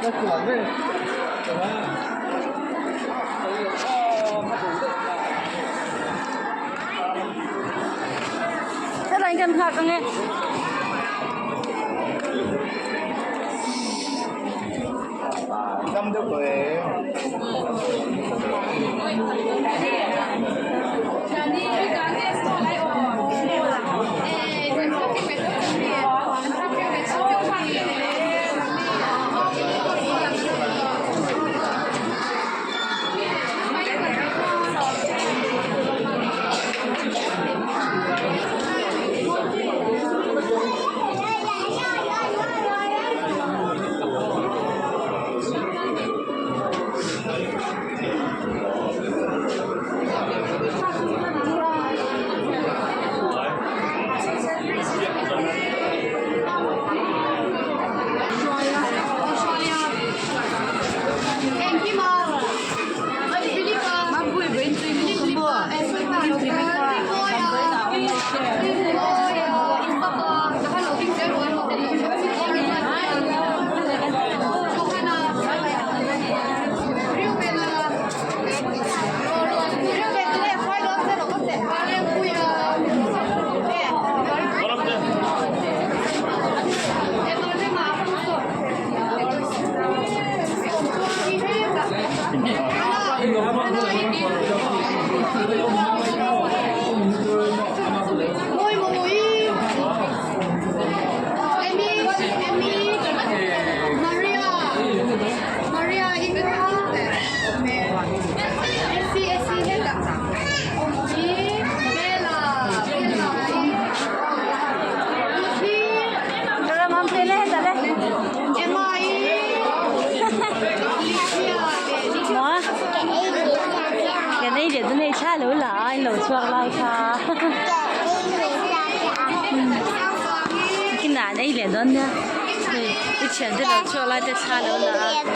Helai kan nghak ang e. Dam deuh tawh e. Kan ei leh dawn hei thla lo la a in lo chhuak lai kha kinah an ei leh dawn nia hei i thiante lo chhuak lai te thla lo la a.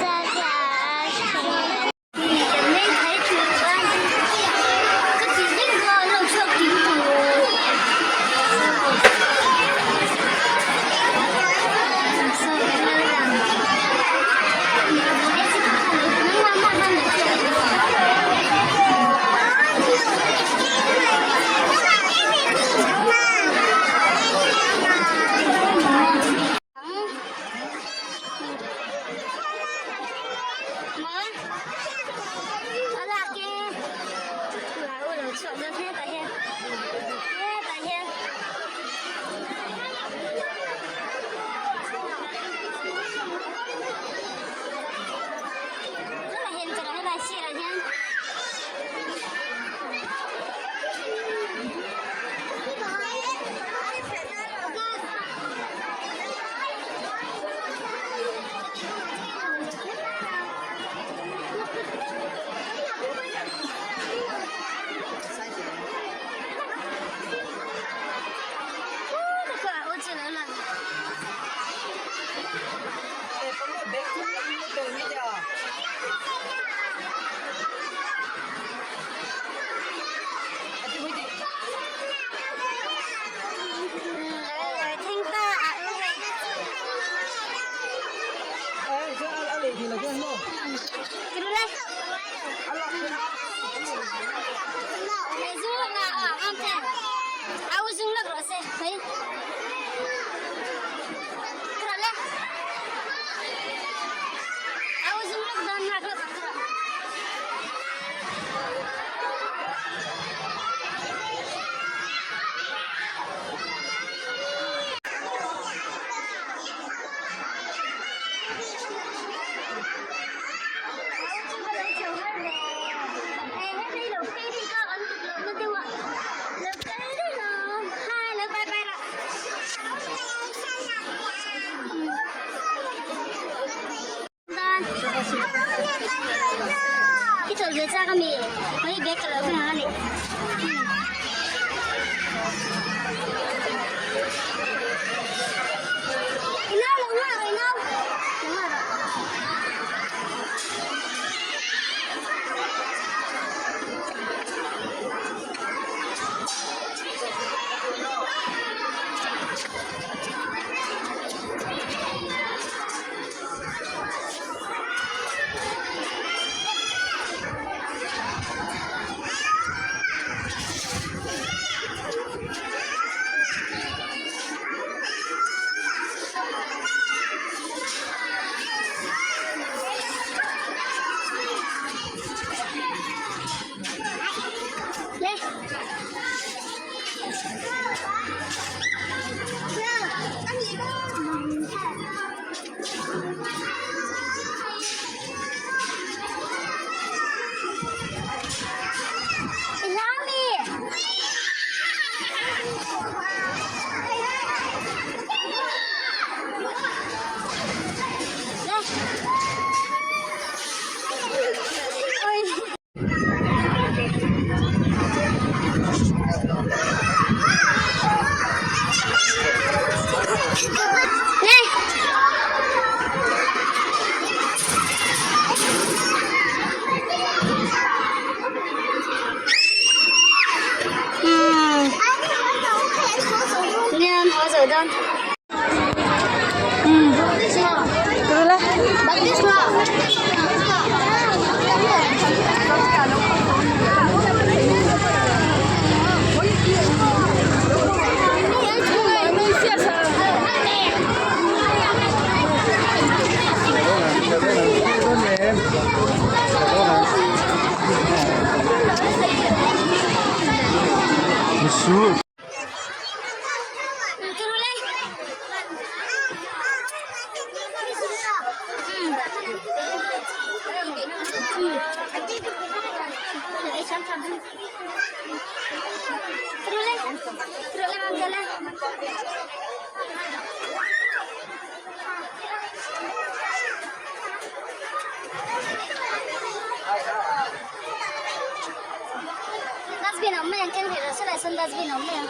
Dustbin a awm mai ang ken hrih rawh se lah sawn dustbin a awm mai ang.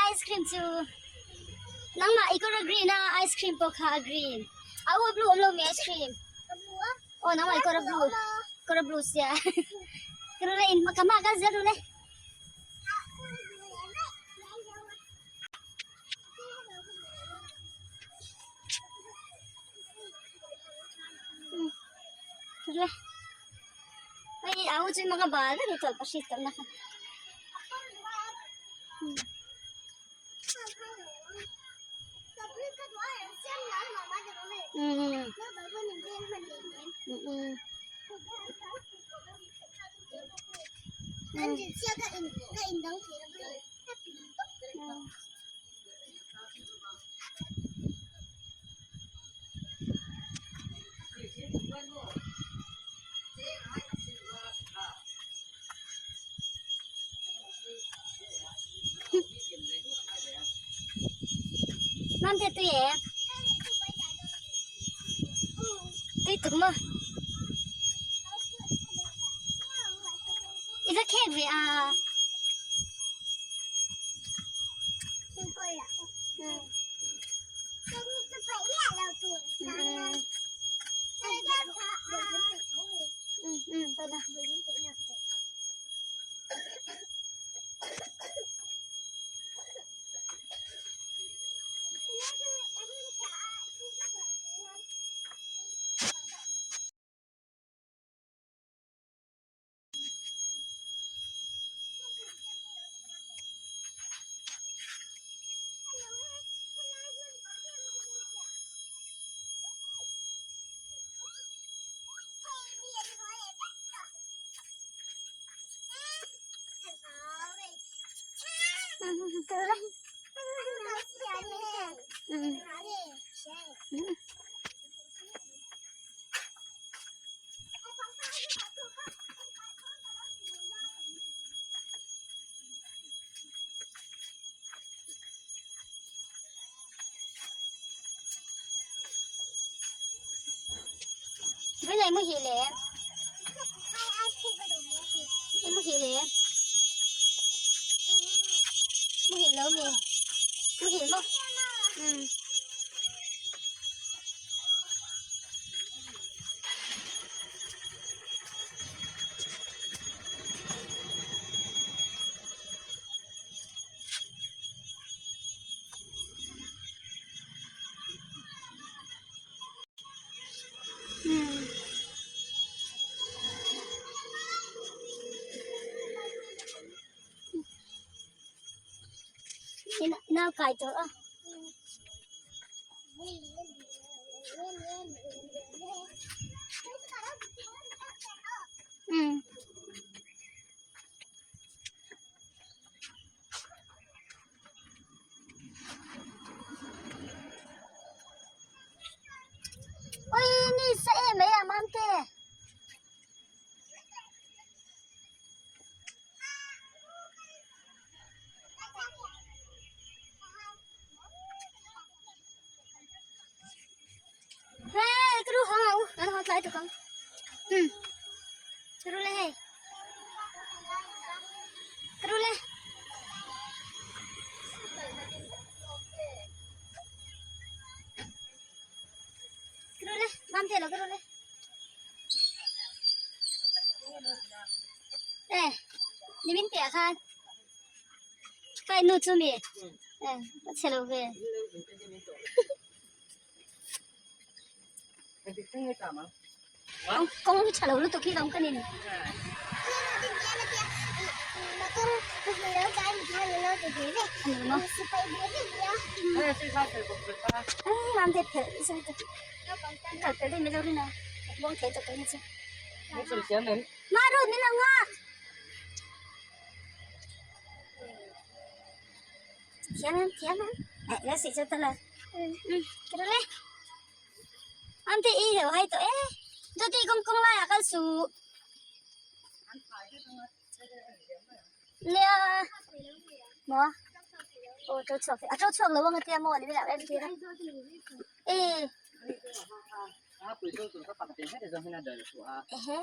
Ice cream chu nangmah i kawr a green a ice cream pawh kha a green a u a blue awm lo mi ice cream aw nangmah i kawr a blue kawr a blue sia ka ru le in ka hma kal zel ru le. Hei a u chu maka bal vek ni tawlhpahrit tawh na kha. Mam te tui em? Tui tuk maw? I va khek ve a. Với này mua gì lẹ? Em mua gì lẹ? Mua gì lâu nè? Mua gì không? Ừ. Nau kai tawh a. Um. Ui ni sa em mai a mamte. Hey, ka duh hang au, an hawt lai tuk ang. Hmm. Ka duh le hei. Ka duh le. Ka duh le, mam te lo ka duh le. Eh, nimin piah khan kai nu chu mi eh a chhe lo ve. Kawng hi tha lo lutuk hi lawm ka nin. Mam te phelh kal pel daih mai lo rin a buang thei tawh tawh hi chu. Ma road ni lo nga. Thiam em thiam em. Eh la si chu ta la. Ka ru le. Am te i heu hai tawh e. Dawti kawng kawng lai ah kal suh. Nia. Maw. Aw to chhuak a to chhuak lo ang atia maw ni mi lah em tir a. E. Ehe.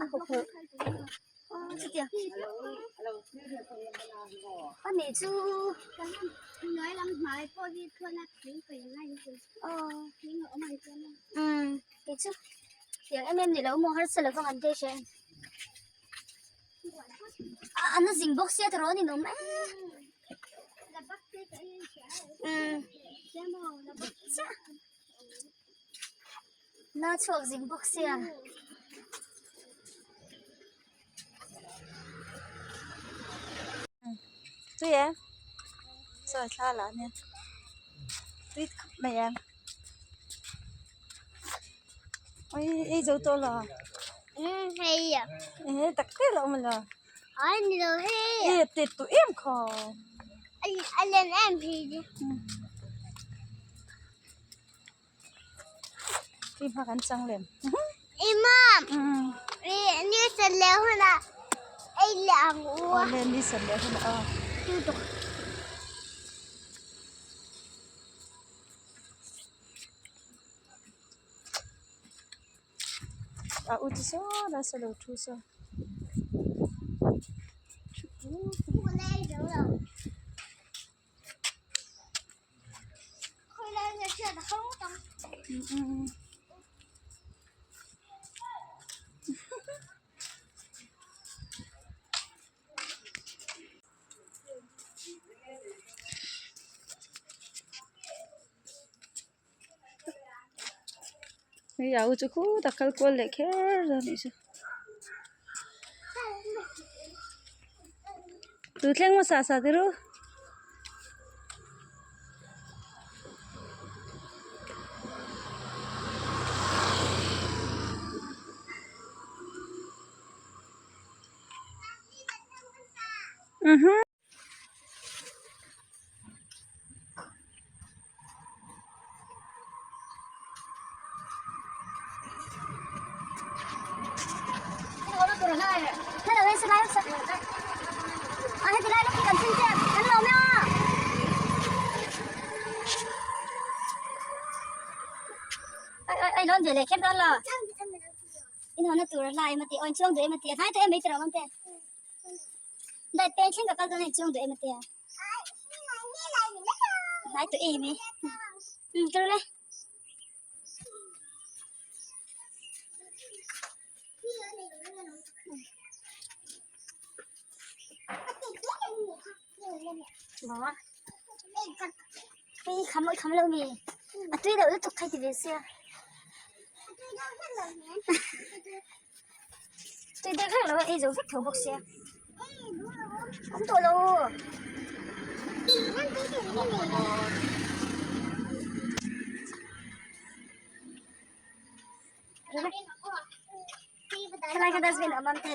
A hup hup. Aw chutiang. Ani chu. Aw. Um kei chu tiang em em ni lo maw harsa lo vang an te hria em. A na zing bawk sia tawh a ni awm em. Um chiah. Na chhuak zing bawk sia. Tui em sawi thla lah nia tui khawp mai em ui ei zo tawh lo eh tak tak lo awm lo eh tet tawh em khaw Tui hma kan chang lem. Awle ni san leh hunah aw. A u chu saw nasa lo thu saw. Hei au chu khutah kal kual leh kher a nih chu tu thleng hmasa sa te ru. Chuan ve leh kher dawn lo. In hawnna tur a hla em a ti. Aw in chuang duh em a ti. A hnai tawh em mai tawh ang te. Dai peng thleng ka kal dawn a in chuang duh em a ti a. Hnai tawh em e. Um ka rawh le. Maw. Hei kham kham lo mi. A tui deuh lutuk thei ti ve sia. Tui deuh vek lo a ei zo vek tho bawk sia. Awm tawh lo. Thalai kha dustbin a awm ang te.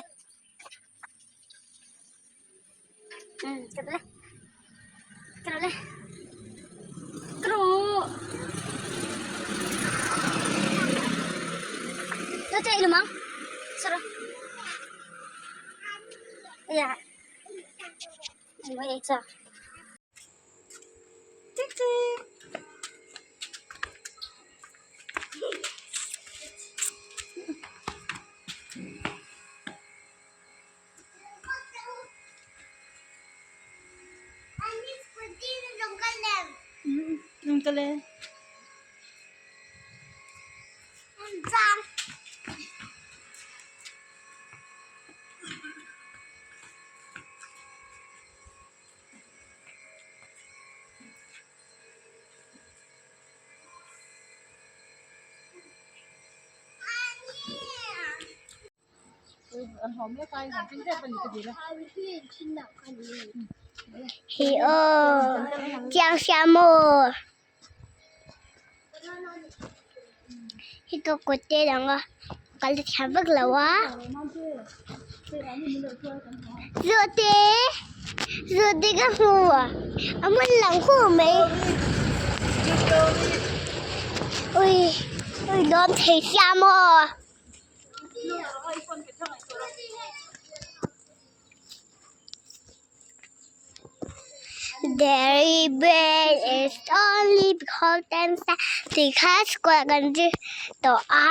Hi aw chiang sia maw hi ka kut te lang a ka la thiam vak lo a zawhte zawhte ka hmu a a hmun lang khur mai ui ui lawm thei sia maw. Dairy bread is only because them tih kha school ah kan zir tawh a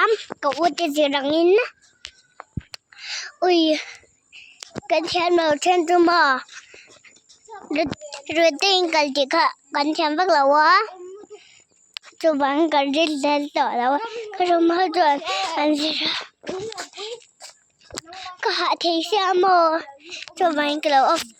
ka u te zir angin ui kan thiam lo then chu maw routine kal tih kha kan thiam vak lo a. Chuvang kan rin hlel tawh lo a ka room ho chuan an zir a ka hah thei sia maw chuvangin ka lo off.